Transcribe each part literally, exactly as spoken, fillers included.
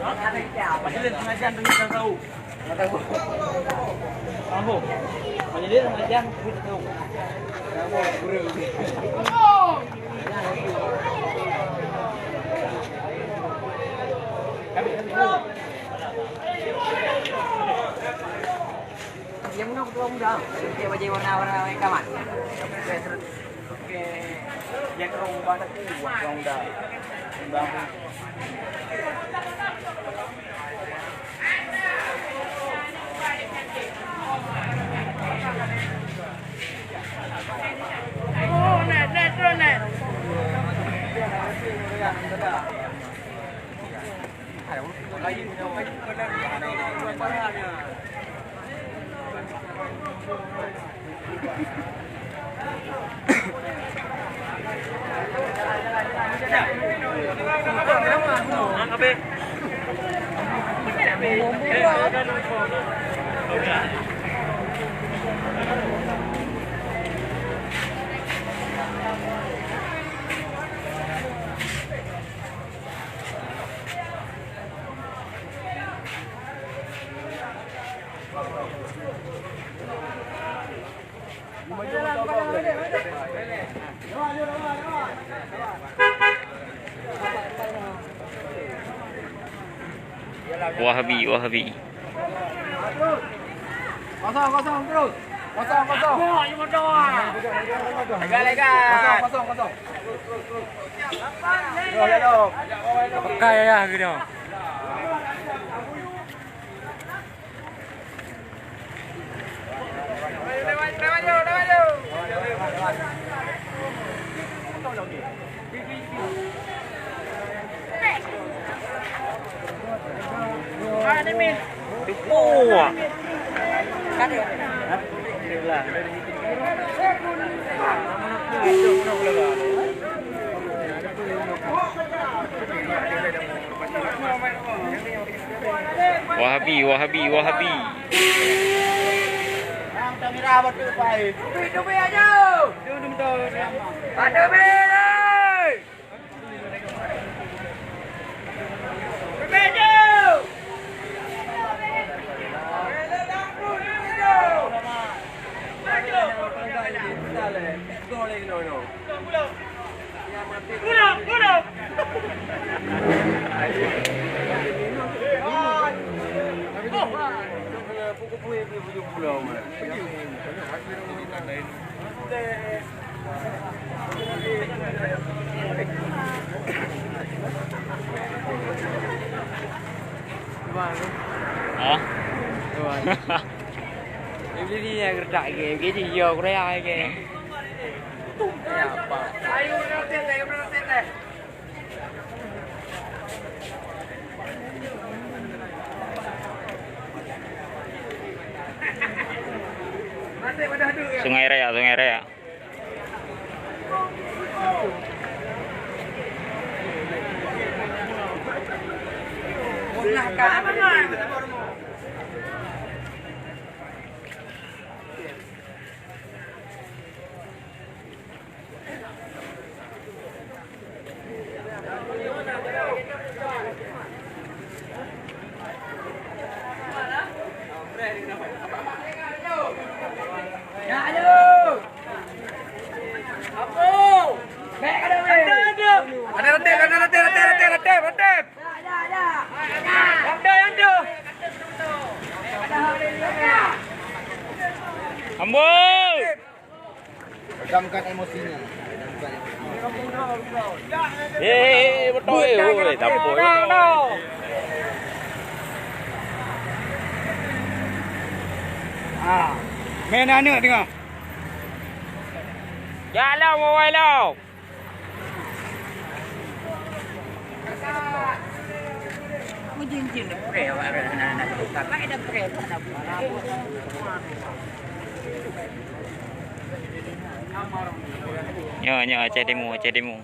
Majelis pengajian tu kita tahu. Tahu. Ambo. Majelis pengajian tu kita tahu. Yang mana ketua muda? Dia baju warna-warna kamat. Oke. Dia terus ubah tapi buat orang muda. Bang. Oh, net, net, terus net. Wahabi, Wahabi. Kosong, kosong terus. Kosong, kosong. Legal, legal. Kosong, kosong, kosong. Yo, yo, yo. Pekai ya, gitu. Wahabi, Wahabi, Wahabi. Ha? Ini dia gertak ke, gaji yo Korea ke. Ya, apa? Sungai Raya, Sungai Raya. Ada ratib, ada ratib, ratib, ratib, ratib, ratib. Amboi! Redamkan emosinya. Redamkan emosinya. Eh, eh, eh, betul, eh, oi, tak apa, eh. Ah, main aneuk tengah. Jalan, wawai, lau. Nyoe, nyoe, Aceh Timu, Aceh Timu.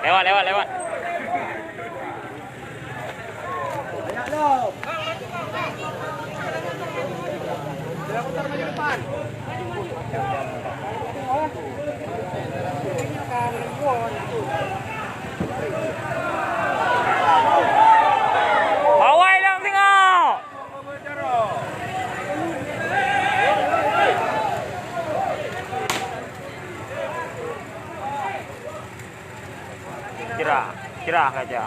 Lewat, lewat, lewat. Awai lam singoh. Cerah, cerah kaca.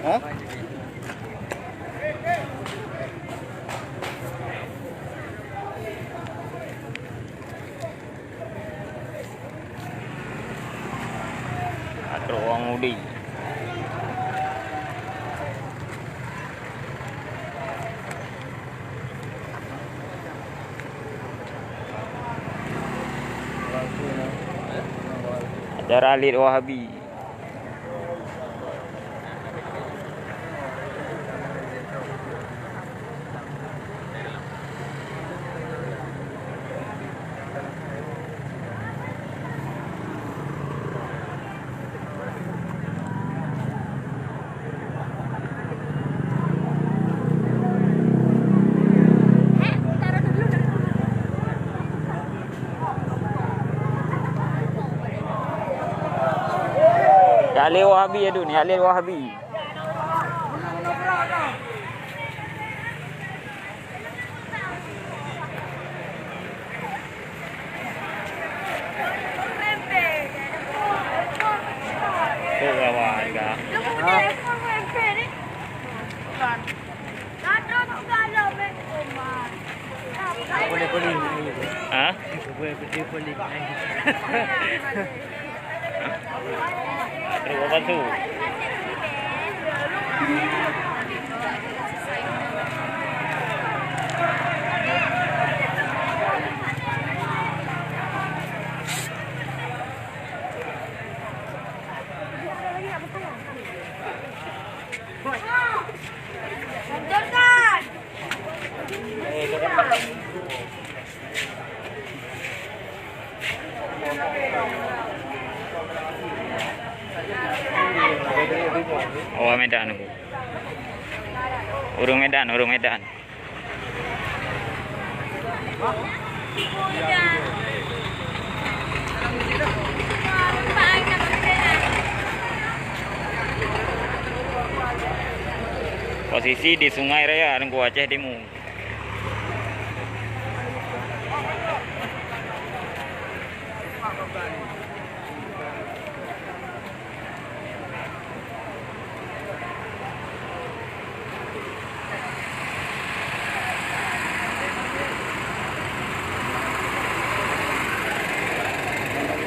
Hah? Trok ureueng udi. Acara Lid Wahabi. Yak Lid Wahabi, aduh, Yak Lid Wahabi. Ha? Trok bak tu. Awak Medan tu. Ureueng Medan, ureueng Medan. Posisi di Sungai Raya, Teungku, Aceh Timu.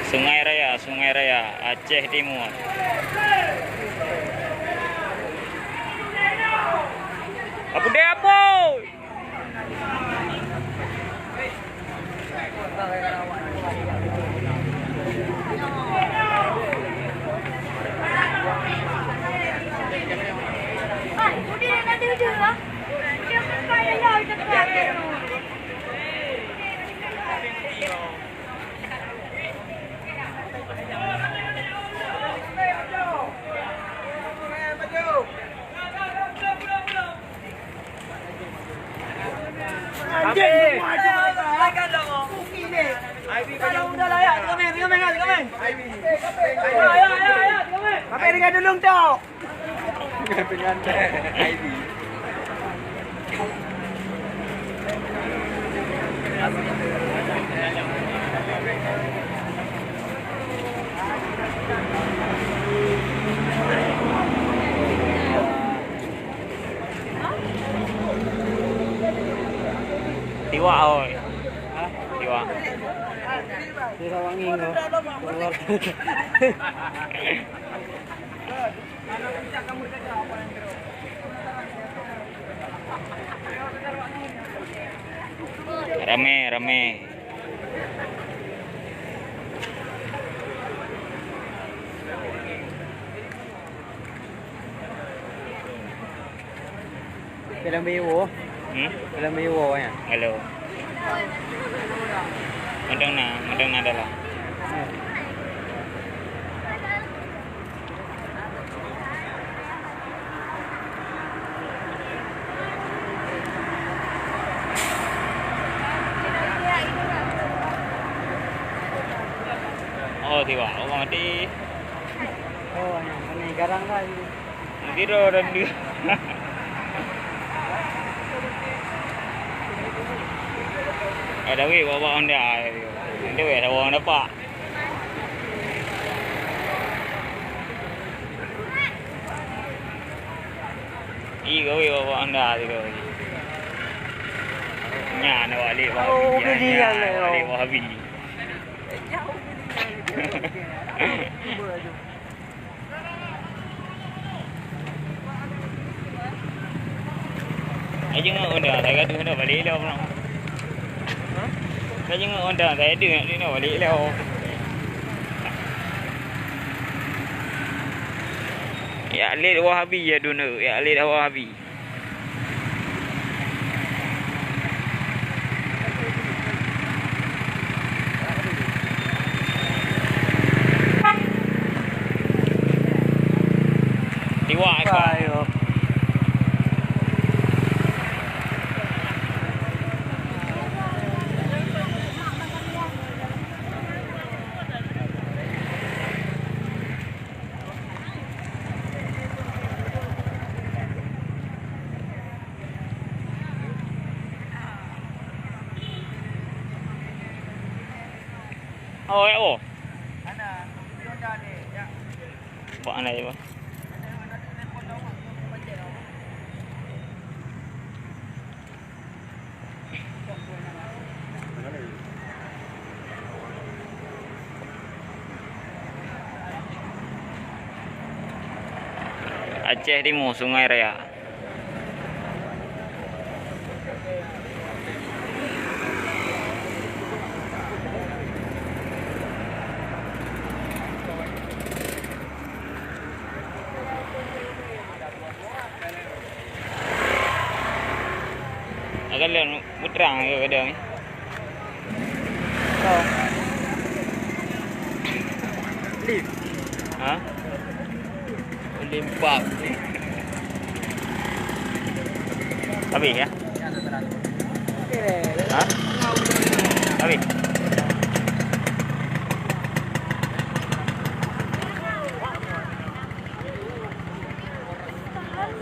Sungai Raya, Sungai Raya, Aceh Timur. Apa dia, apa? Anjing, semua anjing mereka. Kalau udah layak, tiga meng, tiga meng, tiga meng. Ayo, ayo, ayo, ayo, tiga meng. Sampai dengan dulu, Tok. Dengan, dengan Ivy. Tiwak, oi. Hah? Tiwak. Tiwak wangi kau. Ramé, ramé. Dalam Beiwo. Hmm? Dalam Beiwo ya. Halo. Mantong na, mantong na dalam. Hmm. Oh, tiba. Oh, mati. Oh, ini garang lah ini. Nanti dah dah dia. Ada weh bawa Honda. Nanti weh ada orang dapat. Ih, gawe bawa Honda tu gawe. Nya nak balik bawa Oh, Honda, beli nya yang nak lain. Balik bawa Honda. Aja ngak Honda, tak gaduh dah balik lah orang. Ka jingok Honda, saya dengar dia nak balik lah. Ya lét Wahabi ya dunia, ya lét Wahabi. Tiwak ekor. Oh, ya, oh. Bak mana je, bah? Aceh Timu, Sungai Raya. Agak lôn beutrang ke kadang ni. Oh. Lim. Ha? Lim pap. Habis ya? Ha? Habis.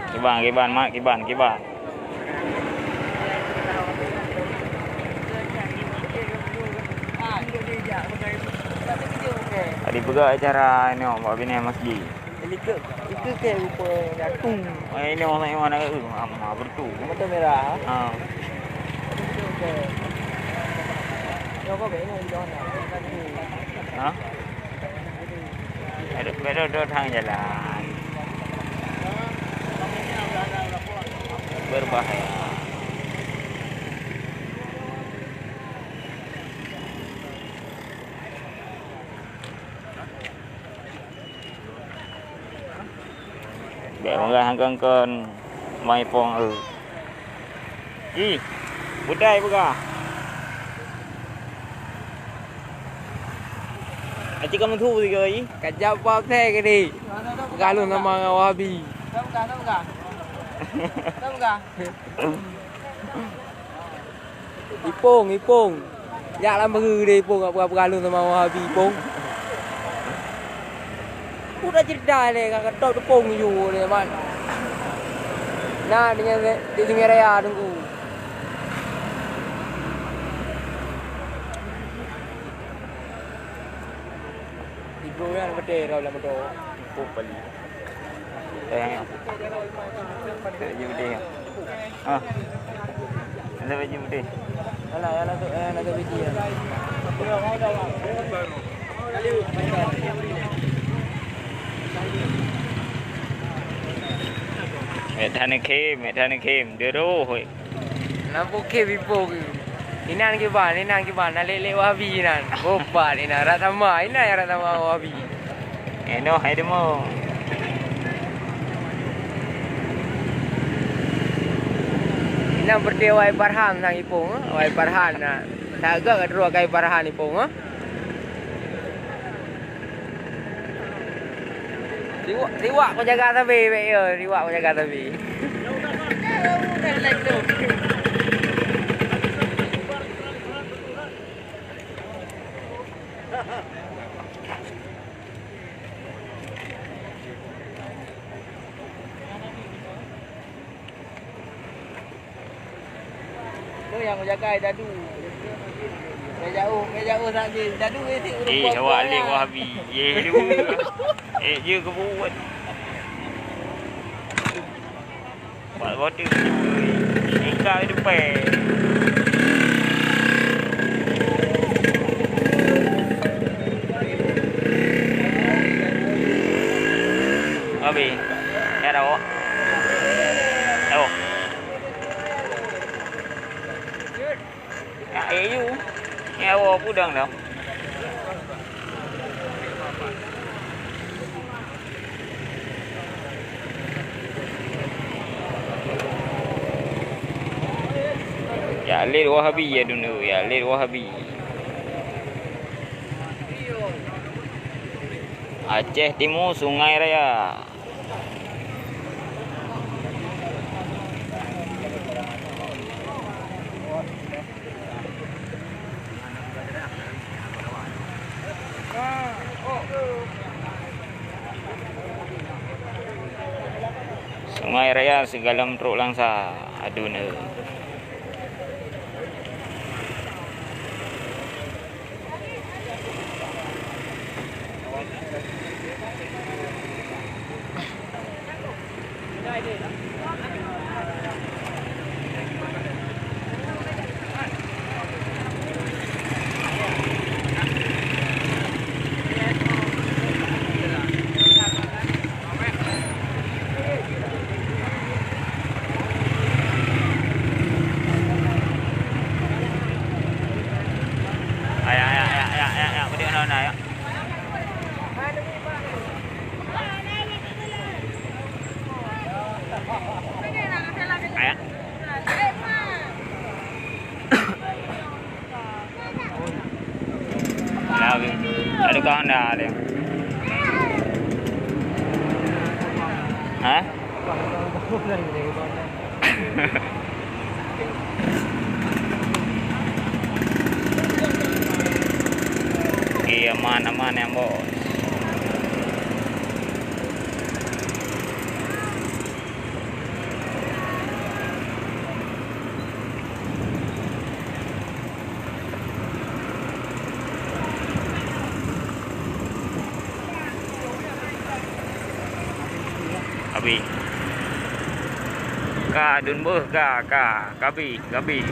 Kiban, kiban, mak, kiban, kiban. Tadi peugah acara inoe bak binéh masjid. Likot, likot ke rupa jatung. Eh, inoe, inoe, inoe, inoe, ama bertu. Mata merah. Ha. Ha? Aduh, aduh, aduh, hang jalan. Berbahaya. Bèk meugah kon-kon mai pong eu. Ih, budai peugah. Aci kamu tu tiga i. Kajak pap teh ke di. Peugah lôn sama ngon Wahabi. Ipong, ipong. Jak lam beureu deh ipong, peugah-peugah lôn sama Wahabi ipong. Udah cerita leh, ka keutop tepong ju leh, man. Nah, dengan di Sungai Raya tunggu. Di Bro, nyan beutôi rau lam moto. Pok bali. Eh, ya. Tak baju putih, ya. Ah. Ada baju putih. Alah, ya, nak tu, eh, nak tu biji, ya. Mek that neukhém, mek that neukhém. Dia roh, weh. Na bukét bipo keu. Inan kiban, inan kiban, na lé-lé Wahabi inan. Bopat inan, rak sama, inan nyang rak sama Wahabi. Eh, noh, hai demo. Inan berarti awai Farhan sang ipong, eh? Awai Farhan na. Tak agak ka terus kai Farhan ipong, eh? Liwak, liwak ku jaga sabe, bek yo, liwak ku jaga sabe. Tu nyang jaga dadu. Mé jauh, mé jauh sabe dadu. Eh, awak lé Wahabi. Eh, lu. Eh, je ke buat. Buat bodoh. Ika depan. Habis. Ya dah. Oh. Ya, eh, you. Ya, oh, pudang dah. Ya, lét Wahabi ya dunia, ya, lét Wahabi. Aceh Timur, Sungai Raya. Sungai Raya sigohlom trok Langsa, aduen. Ayak, ayak, ayak, ayak, ayak, ayak, ayak, ayak, ayak, ayak, ayak, ayak, ayak, ayak. Ayak. Nah, ada kawan dah ada. Hah? Iya, aman, aman ya, Bos. Abi. Ka dun beuh ka, ka, kabi, kabi.